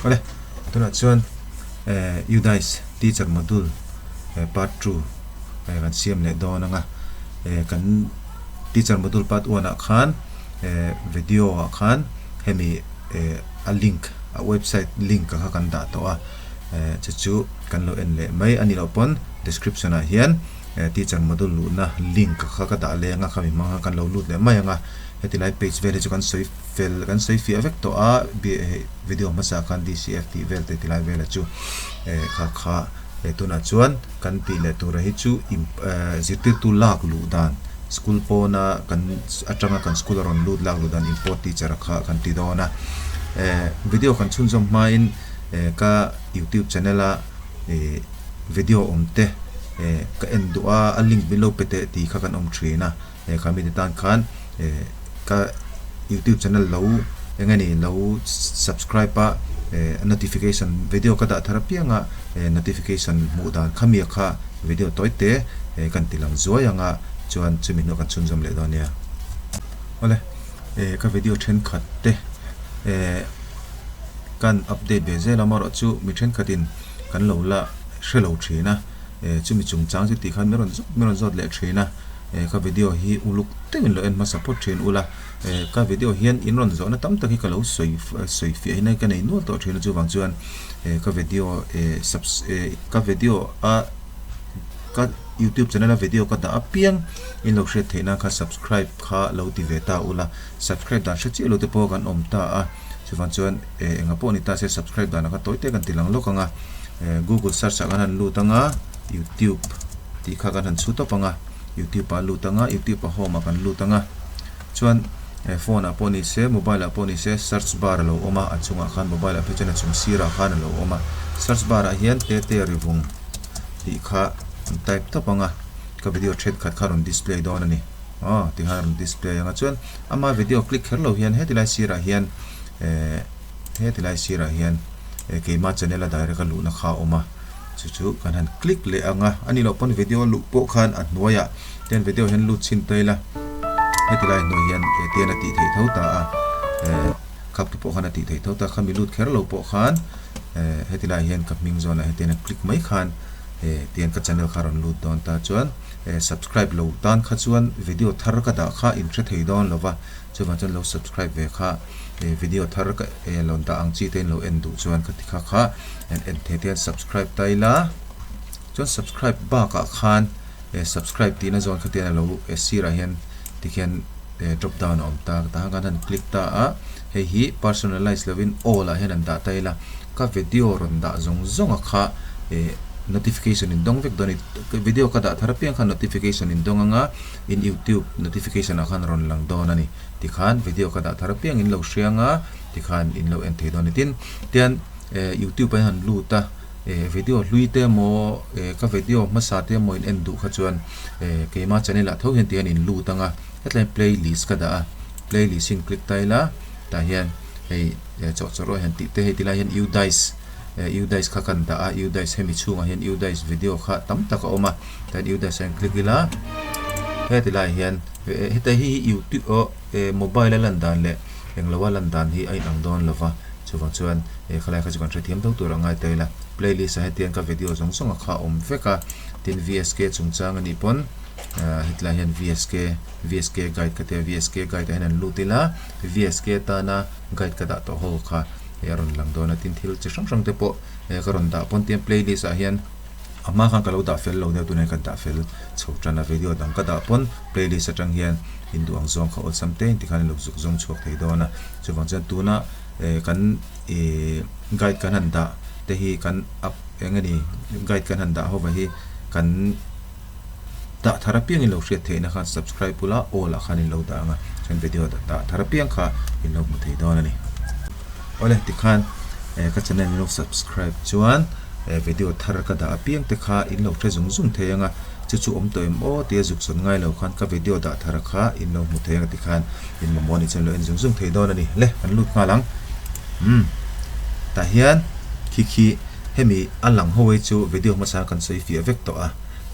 Awle, tunah chuan UDISE teacher module part 2 kan siam leh dawn anga kan teacher module part 1 ah khan video ah khan hemi a link a website link kha kan dah tawh a chu chu kan lo en leh mai a nih loh pawn description ah hian teacher module luhna link kha ka dah leng a khami hmang khan kan lo lut leh mai anga heti lai page vel hi chu kan sawi fel kan sawi fiah vek tawh a video hmasa khan DCF tih vel te tilai vela chu kha kha tunah chuan kan tih leh tura hi chu zirtirtu lak luh dan school pawna kan atanga kan school a rawn lut lak luh dan import teacher a kha kan ti dawn a video kan chhunzawm hmain ka youtube channel a video awm te ka en duh a a link min lo pe teh tih kha kan awm thin a. He kha mite tan khan eh ka youtube channel lo eng nge ni lo subscribe a eh notification video ka dah thar apiang a eh notification hmuh dan kha mi kha video tawi te eh kan ti lang zuai ang a chuan chumi hnuah kan chhunzawm leh dawn nia. Awle eh ka video thenkhat te eh kan update ve zel a amaherawh chu mi thenkhatin kan lo la hre lo thin a eh chumi chungchang chu tih khan min rawn zawt min rawn zawt leh thin a. Eh ka video hi uluk deuhin lo en hmasa phawt thin ula, eh ka video hian in rawn zawhna tam tak hi ka lo sawi sawi fiah hin a ka nei nual tawh thin a chuvang chuan eh ka video eh subs eh ka video a ka youtube channel a video ka dah apiang in lo hriat theih nan kha subscribe kha lo ti ve ta ula, subscribe dan hre chiah lo te pawh kan awm ta a chuvang chuan eh engah pawh ni ta se subscribe danah kha tawi te kan ti lang lawk ang a, eh google search ah kan han lut ang a youtube. Tih kha kan han chhu tawp ang a, youtube ah a lut ang a, youtube a home ah kan lut ang a, chuan eh phone ah pawh ni se mobile ah pawh ni se search bar a lo awm a, a chungah khan mobile ah phei chuan a chung sirah khan a lo awm a, search bar ah hian tete rivung tih kha an type tawp ang a, ka video thenkhat kha a rawn display dawn a ni, aw ti khan a rawn display ang a, chuan ama video click kher lo hian heti lai sirah hian eh heti lai sirah hian eh keima channel a direct a luhna kha a awm a. Chu chu kan han click leh ang a, a nih loh pawn video a luh pawh khan a hnuaiah tian video hian lut chhin ta ila heti lai hnuai hian eh tian a tih theih tho ta a, eh khap te pawh khan a tih theih tho ta a, khami lut kher lo pawh khan eh heti lai hian ka hming zawnah hian tian a click mai khan eh tian ka channel kha a rawn lut dawn ta chuan eh subscribe lo tan kha chuan video thar ka dah kha in hre thei dawn lo va. Chuvang chuan lo subscribe ve kha eh video thar ka eh lo dah ang chi te in lo en duh chuan ka ti kha kha en en thei te hian subscribe ta ila chuan subscribe bakah khan eh subscribe tihna zawn kha tian alo eh sirah hian tikhian eh drop down a awm ta tah khan kan han click ta a hei hi personalize lovin all ah hian an dah ta ila ka video rawn dah zawng zawng a kha eh notification in dawng vek dawn a ni video ka dah thar apiang khan notification in dawng anga. In youtube notification ah khan rawn lang dawn a ni tikhan video ka dah thar apiang in lo hria anga tikhan in lo en thei dawn a ni tin tian eh youtube ah hian han lut a eh video hlui te emaw eh ka video hmasa te emaw in en duh kha chuan eh keima channel ah tho hian tihian in lut anga hetlai playlist ka dah a playlist hi in click ta ila tah hian hei eh chawhchawrh rawh hian tih te hei tilai hian udice eh udice kha kan dah a udice hemi chhungah hian udice video kha tam tak a awm a. Tihian udice ah hian click ila heti laiah hian heta hi youtube aw eh mobile a lan dan leh englo a lan dan hi a inang dawn lo va chuvang chuan eh khalai kha chu kan hrethiam tho tur a ngai ta ila playlist ah hetiang ka video zawng zawng a kha a awm vek a tin vsk chungchang anih pawn ah heti laiah hian vsk vsk guide ka tia vsk guide ah hian an lut ila vsk tana guide ka dah tawh ho kha hei a rawn lang dawn a tin thil chi hrang hrang te pawh eh ka rawn dah pawn tiang playlist ah hian. A hma khan ka lo dah fel lo deuh tunah hian ka dah fel chho tan a video dang ka dah pawn playlist atang hian in duh ang zawng kha awlsam te in tikhan in lo zuk zawng chhuak thei dawn a chuvang chuan tuna eh kan ih guide kan han dah te hi kan up eng nge ni guide kan han dah ho hi kan dah thar apiang in lo hriat theihna khan subscribe bula all ah khan in lo dah ang a chuan video dah thar apiang kha in lo hmu thei dawn a ni. Awle tikhan eh ka channel in lo subscribe chuan eh video thar ka dah apiang te kha in lo hre zung zung thei ang a chu chu awm tawh em aw tia zuk sawn ngai lo khan ka video dah thar kha in lo hmu thei ang tikhan in mamawh anih chuan lo en zung zung thei dawn a ni le kan lut nghal ang umm tah hian khi khi hemi a lang ho hi chu video hmasa kan sawi fiah vek tawh a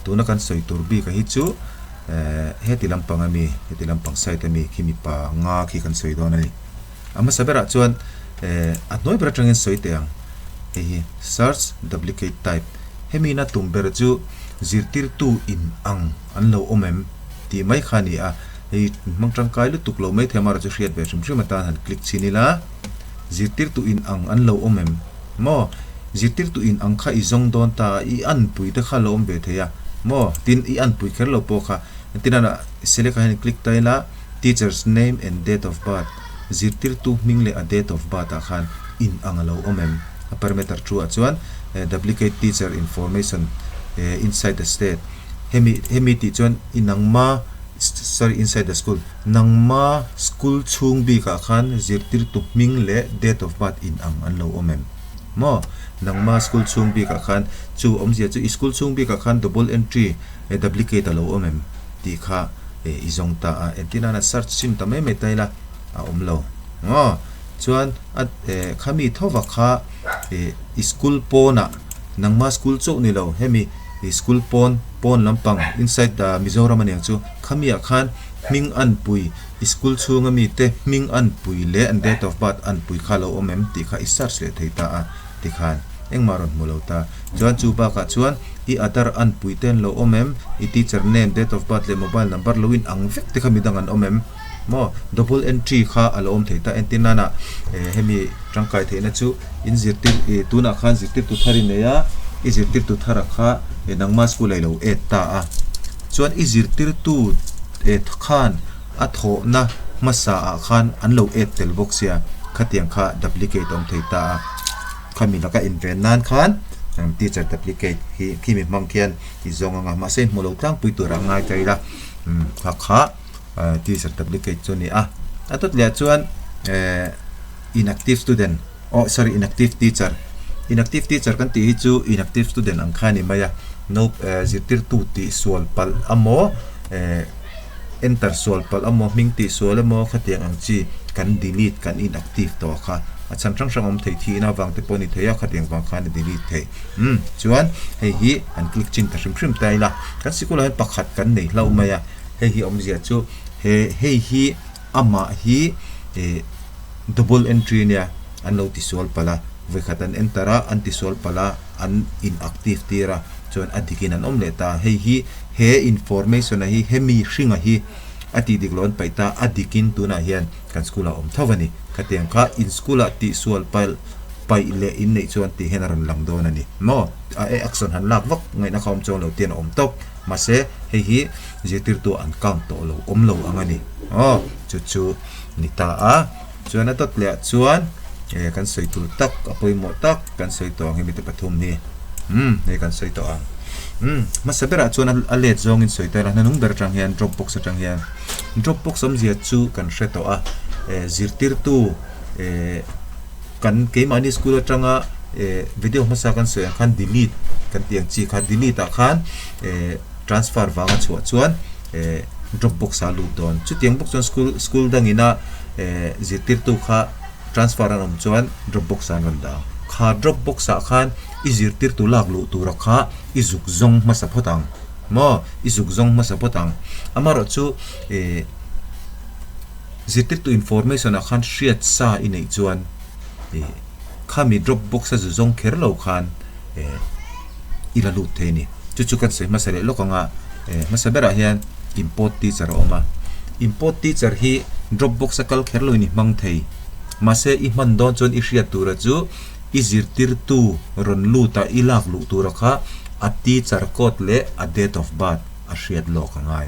tuna kan sawi tur bik a hi chu eh heti lampang ami heti lampang side ami khi mipa nga khi kan sawi dawn a ni. A hmasa berah chuan A hnuai ber atangin sawi teh ang. Hei hi search duplicate type. Hemi ina tum ber chu zirtirtu in ang an lo awm em tih mai kha a ni a. Hei hmang tangkai lutuk lo mai thei amaherawhchu hriat ve hrim hrim atan han click chhin ila zirtirtu in ang an lo awm em maw? Zirtirtu in ang kha i zawng dawn ta a, i anpui te kha a lo awm ve thei a maw? Tin, i anpui kher lo pawh kha tin a select ah hian click ta ila teacher's name and date of birth zirtirtu hming leh a date of birth ah khan in ang a lo awm em? A parameter thu ah chuan duplicate teacher information inside the state hemi hemi tih chuan inangma sorry inside the school nangma school chhung bik ah khan zirtirtu hming leh date of birth in ang an lo awm em? Maw? Nangma school chhung bik ah khan chu awmzia chu i school chhung bik ah khan double entry duplicate a lo awm em tih kha i zawng ta a entir nana search chhin ta mai mai ta ila a awm lo maw? Chuan a khami thova kha i school pawnah nangma school chauh ni lo hemi i school pawn pawn lampang inside the Mizoram aniang chu khamiah khan hming anpui i school chhunga mite hming anpui leh an date of birth anpui kha a lo awm em tih kha i search leh thei ta a tikhan engmah rawn hmu lo ta. Chuan chu bakah chuan i Aadhaar anpui te an lo awm em i teacher name date of birth leh mobile number lo in ang vek te kha midang an awm em maw double entry kha a lo awm thei ta entir nana hemi tangkai theihna chu in zirtir ih tunah khan zirtirtu thar i nei a i zirtirtu thara kha nangma school ah i lo add ta a chuan i zirtirtu khan a thawhna hmasa ah khan an lo add tel bawk sia khatiang kha duplicate a awm thei ta a khami laka inven nan khan teacher duplicate hi khimi hmang khian i zawng anga mahse hmuh loh tlangpui tur a ngai ta ila kha kha. Teacher duplicate chu a ni a a dawt leh ah chuan inactive student oh sorry inactive teacher inactive teacher kan tih hi chu inactive student ang kha a ni mai a no zirtirtu tih sual palh emaw enter sual palh emaw hming tih sual emaw khatiang ang chi kan delete kan inactive tawh kha a chhan hrang hrang a awm thei thihna avang te pawh a ni thei a khatiang vang khan a delete theih umm chuan hei hi an click chin ta hrim hrim ta ila kan sikul ah hian pakhat kan nei hlauh mai a. Hei hi awmzia chu he hei hi amah hi ih double entry nia an lo tisual palh a, vawikhat an enter a an tisual palh a an inactive tir a chuan a dikin an awm leh ta. Hei hi he information a hi hemi hringa hi a tih dik loh an paih ta a dikin tunah hian kan school ah a awm tho a ni. Khatiang kha in school ah tihsual palh paih leh inneih chuan tih hian a rawn lang dawn a ni maw? A action han lak vak ngaihna kha awm chuang lo tian a awm tawp. Mahse, hei hi zirtirtu an count tawh lo, awm lo ang a ni. Aw, chu chu ni ta a. Chuan a dawt leh ah chuan eh kan sawi tur tak, a pawimawh tak kan sawi tawh ang hemi te pathum hi. Umm, hei kan sawi tawh ang. Umm, hmasa berah chuan a let zawngin sawi ta ila, hnanung ber atang hian Dropbox atang hian. Dropbox awmzia chu kan hre tawh a, eh zirtirtu eh kan keimahni school atanga eh video hmasa kan sawi ang khan delete kan tih ang chi kha delete ah khan eh transfer vanga chhuah chuan eh dropbox ah a lut dawn chutiang bawk chuan school school dangina eh zirtirtu kha transfer an awm chuan dropbox ah an rawn dah ang kha dropbox ah khan i zirtirtu lak luh tura kha i zuk zawng hmasa phawt ang maw i zuk zawng hmasa phawt ang amaherawhchu eh. Zirtirtu information ah khan hriat sa i neih chuan ih khami drop box a zu zawng kher lo khan eh i la lut thei a ni. Chu chu kan sawi hmasa leh lawk ang a, eh hmasa berah hian import teacher a awm a. Import teacher hi drop box a kal kher lo in i hmang thei. Mahse i hman dawn chuan i hriat tura chu i zirtirtu rawn lut a i lak luh tura kha a teacher code leh a date of birth a hriat lawk a ngai.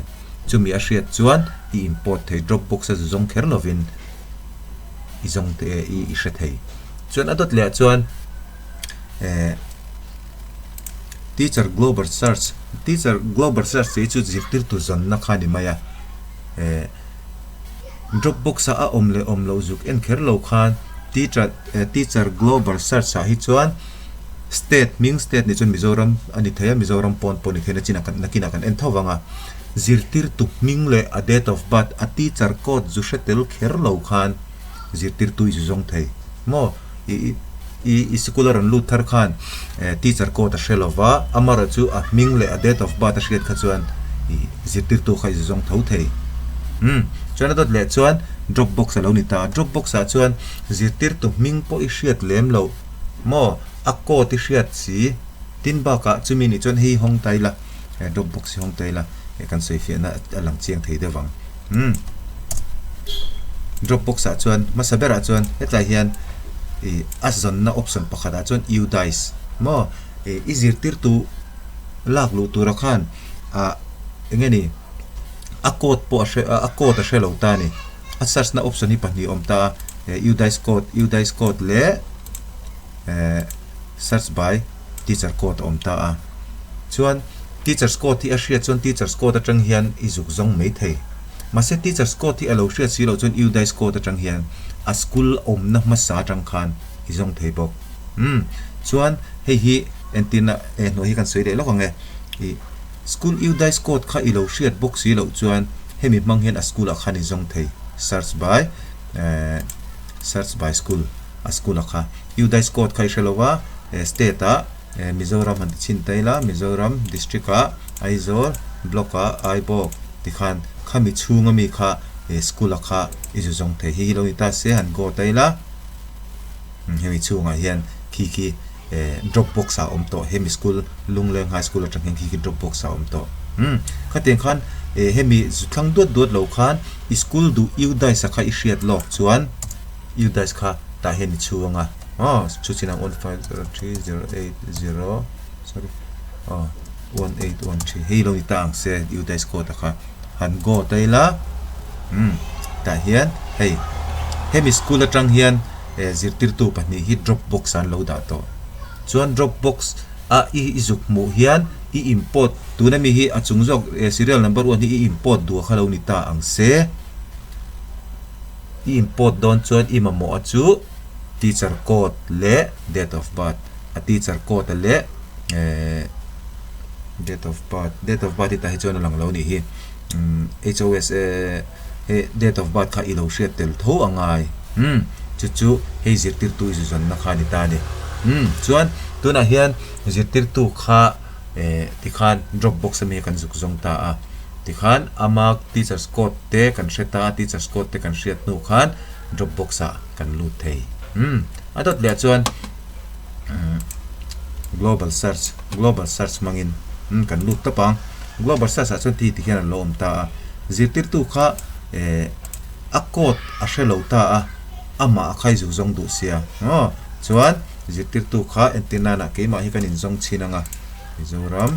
Chumi a hriat chuan i import thei Dropbox a zu zawng kher lovin i zawng te i i hre thei. Chuan a dawt leh ah chuan eh Teacher Global Search Teacher Global Search tih hi chu zirtirtu zawnna kha a ni mai a eh Dropbox a a awm leh awm loh zuk en kher lo khan Teacher Teacher Global Search ah hi chuan State hming state nih chuan Mizoram a ni thei a, Mizoram pawn pawh a ni thei a, nachinah kan nakinah kan en tho vang a. Zirtirtu hming leh a date of birth, a teacher code zu hre tel kher lo khan zirtirtu i zu zawng thei maw? I i i sikul a rawn lut thar khan teacher code a hre lo va, amaherawhchu a hming leh a date of birth a hriat kha chuan i zirtirtu kha i zu zawng tho thei. Umm, chuan a dawt leh chuan Dropbox a lo ni ta a, Dropbox ah chuan zirtirtu hming pawh i hriat lem loh maw a code i hriat si tin bakah chumi nih chuan hei hawng ta ila Dropbox hi hawng ta ila kan sawi fiahna a lang chiang thei deuh ang umm Dropbox ah chuan hmasa berah chuan hetlai hian ih a zawnna option pakhat ah chuan Udice maw ih i zirtirtu lak luh tura khan ah eng nge ni a code pawh a hre a code a hre lo ta a ni a search na option hi pahnih a awm ta a udice code udice code leh eh search by teacher code a awm ta a chuan teachers code hi a hriat chuan teachers code atang hian i zuk zawng mai thei mahse teachers code hi a lo hriat si loh chuan udice code atang hian a school awmna hmasa atang khan i zawng thei bawk umm chuan hei hi entirna eh hnuai hi kan sawi leh lawk ang e ih. School UDISE code kha i lo hriat bawk si loh chuan hemi hmang hian a school ah khan i zawng thei, search by search by school a school ah kha UDISE code kha i hre lo va, state ah Mizoram han ti chhin ta ila Mizoram district ah Aizawl block ah Aibawk ti khan khami chhung ami kha school ah kha i zu zawng thei. Hei hi lo ni ta se han go ta ila hemi chhungah hian khi khi Dropbox ah a awm tawh hemi school Lungleng High School atang hian khi khi Dropbox ah a awm tawh umm khatiang khan eh hemi zu thlang duat duat lo khan i school duh UDISE a kha i hriat lawk chuan UDISE kha tah hian i chhung a aw chu chin ang 1503080 sorry aw 1813 hei lo ni ta ang se UDISE code a kha han go ta ila umm tah hian hei hemi school atang hian eh zirtirtu pahnih hi dropbox ah an lo dah tawh. Chuan dropbox a i i zuk hmuh hian i import tuna mi hi a chung zawk eh serial number one hi i import duh kha lo ni ta ang se. I import dawn chuan i mamawh a chu teacher code leh date of birth a teacher code a leh eh date of birth date of birth hi tah hi chuan a lang lo nih hi umm HOS eh. He date of birth kha i lo hriat tel tho a ngai. Umm, chu chu hei zirtirtu i zuzawnna kha a ni ta a ni. Umm, chuan tunah hian zirtirtu kha eh tikhan Dropbox ami kan zuk zawng ta a. Tikhan ama teachers code te kan hre ta a, teachers code te kan hriat hnu khan Dropbox ah kan lut thei. Umm, a dawt leh ah chuan umm global search, global search hmangin umm kan lut tawp ang. Global search ah chuan ti ti hian an lo awm ta a. Zirtirtu kha eh a code a hre lo ta a, amah a khai zuk zawng duh sia maw? Chuan zirtirtu kha entir nana keimah hi kan inzawng chhin ang a, Mizoram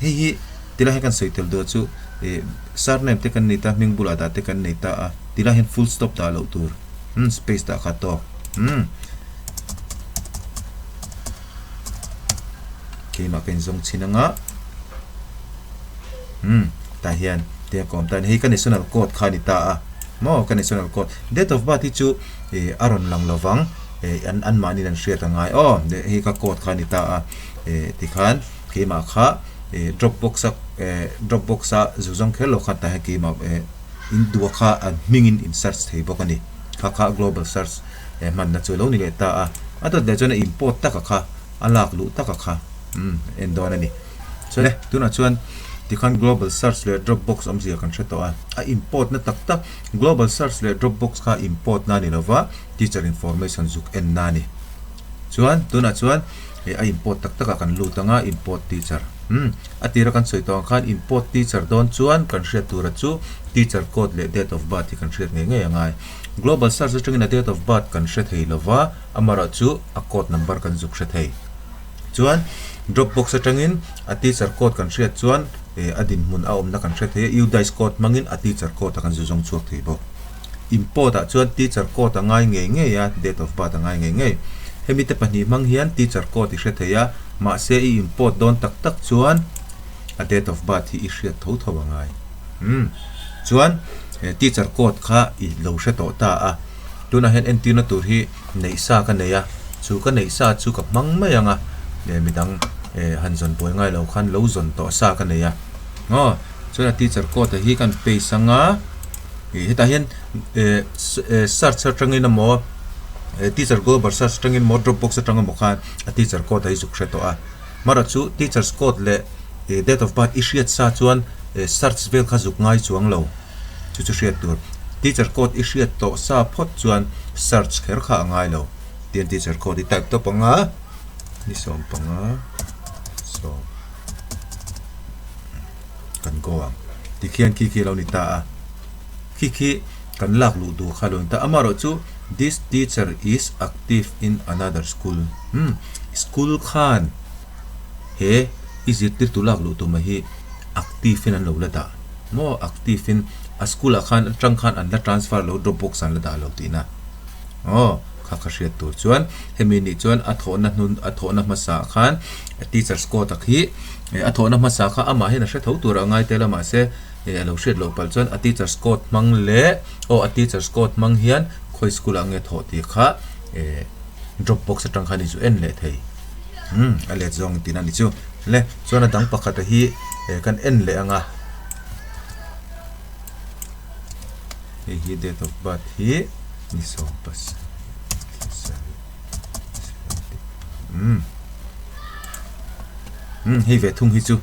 hei hi tilai hian kan sawi tel duh chu eh surname te kan nei ta hming bulah dah te kan nei ta a, tilai hian full stop dah loh tur umm space dah kha tawk umm. Keimah ka inzawng chhin anga umm tah hian tiang ka awm ta a ni hei ka national code kha a ni ta a maw ka national code date of birth hi chu ih a rawn lang lovang ih an an mahni an hriat a ngai aw hei ka code kha a ni ta a ih tikhan keimah kha ih dropbox a eh dropbox a zu zawng kher lo khan tah hian keimah eh in duh a kha a hmingin in search thei bawk a ni kha kha global search. He hmanna chu lo ni leh ta a, a dawt leh chuan a import taka kha a lak luh taka kha umm en dawn a ni. Chuan e, tunah chuan tikhan global search leh dropbox awmzia kan hre tawh a, a import na tak tak global search leh dropbox kha import na a ni lova, teacher information zuk en na a ni. Chuan tunah chuan eh a import tak takah kan lut ang a, import teacher umm a tira kan sawi tawh ang khan import teacher dawn chuan kan hriat tura chu teacher code leh date of birth hi kan hriat ngei ngei a ngai. Global search atangin a date of birth kan hre thei lova, amaherawh chu a code number kan zuk hre thei. Chuan Dropbox atangin a teacher code kan hriat chuan eh a dinhmun a awmna kan hre thei a, UDISE code hmangin a teacher code a kan zu zawng chhuak thei bawk. Import ah chuan teacher code a ngai ngei ngei a, date of birth a ngai ngei ngei. Hemi te pahnih hmang hian teacher code i hre thei a, mahse i import dawn tak tak chuan a date of birth hi i hriat tho tho a ngai. Umm. Chuan teacher code kha i lo hre tawh ta a, tunah hian entirna tur hi neih sa ka nei a, chu ka neih sa chu ka hmang mai ang a, midang han zawn buai ngai lo khan lo zawn tawh sa ka nei a, aw chuan a teacher code hi kan paste ang a, ih hetah hian search atangin emaw teacher global search atangin emaw dropbox atang emaw khan a teacher code hi zuk hre tawh a, hmara chu teacher's code leh date of birth i hriat sa chuan. search vel kha zuk ngai chuang lo chu chu hriat tur. Teacher code i hriat tawh sa phawt chuan search kher kha a ngai lo. Tian teacher code i type tawp ang a, ni 15 sawm kan go ang. Tikhian khi khi a lo ni ta a, khi khi kan lak luh duh kha a lo ni ta. Amaherawhchu this teacher is active in another school. Umm school khan. He i zirtirtu lak luh tumah hi active in an lo la dah maw? Active in a school ah khan atang khan an la transfer lo drop box an la dah lo tihna aw kha kha hriat tur chuan hemi nih chuan a thawhna hnun a thawhna hmasa ah khan teachers code a khi a thawhna hmasa kha amah hian a hre tho tur a ngai tel a mahse a lo hriat loh palh chuan a teachers code hmang leh aw a teachers code hmang hian khawi school ah nge thawh tih kha drop box atang khan i zu en leh thei. Umm a let zawng tihna a ni chu. Le chuan a dang pakhat a hi kan en leh ang a. Hei hi date of birth hi ni 17 umm umm hei ve thung hi chu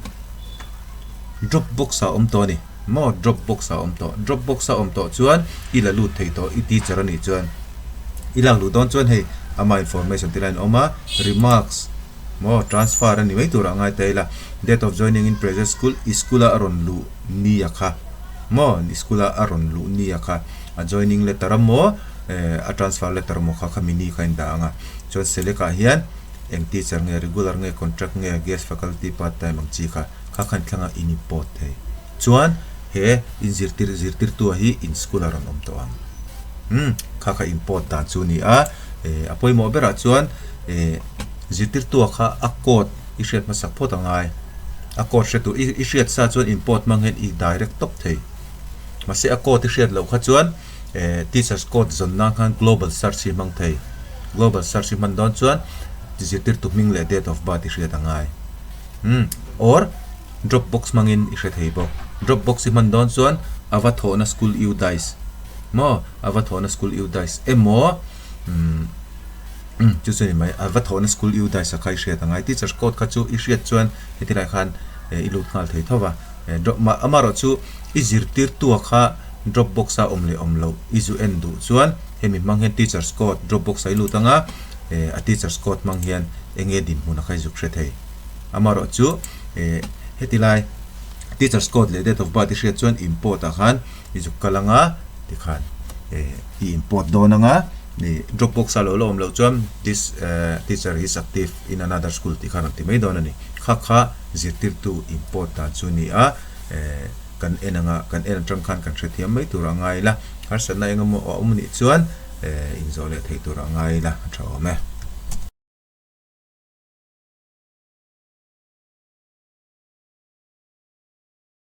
drop box ah a awm tawh a ni maw drop box ah a awm tawh drop box a awm tawh chuan i la lut thei tawh i teacher a nih chuan. I lak luh dawn chuan hei ama information te lai an awm a, remarks maw transfer a ni mai turah ngai ta ila, date of joining in present school i school a a rawn luh ni a kha maw i school a a rawn luh ni a kha a joining letter a maw eh a transfer letter maw kha khami ni kha a indah ang a, chuan select ah hian eng teacher nge regular nge contract nge guest faculty part time ang chi kha kha khan thlanga in import thei. Chuan he inzirtir zirtirtu hi in school a rawn awm tawh ang. Umm kha kha import dan chu a ni a, eh a pawimawh berah chuan eh zirtirtua kha a code i hriat hmasak phawt a ngai. A code hre tur i i hriat sa chuan import hmang hian i direct tawp thei. Mahse a code i hriat loh kha chuan eh teachers code zawn nan khan global search hi hmang thei. Global search hi hman dawn chuan zirtirtu hming leh date of birth i hriat a ngai. Umm or. Dropbox hmangin i hre thei bawk. Dropbox i hman dawn chuan a va thawhna school UDISE maw? A va thawhna school UDISE emaw umm umm chu chu a ni mai. A va thawhna school UDISE a kha i hriat a ngai. Teacher's code kha chu i hriat chuan heti lai khan i lut nghal thei tho va. Amaherawh chu i zirtirtua kha Dropbox a awm leh awm loh i zu en duh chuan hemi hmang hian teacher's code Dropbox ah i lut anga a teacher's code hmang hian enge dinhmun a kha i zuk hre thei. Amaherawh chu eh heti lai teacher's code leh date of birth i hriat chuan import ah khan i zuk kal anga tikhan eh i import dawn anga ih dropbox ah lo la awm loh chuan this eh teacher is active in another school tih khan rawn ti mai dawn a ni. Kha kha zirtirtu import dan chu a ni a eh kan en anga kan en atang khan kan hrethiam mai tur a ngai ila harsatna engemaw a awm anih chuan eh inzawh leh theih tur a ngai ila a tha awm e.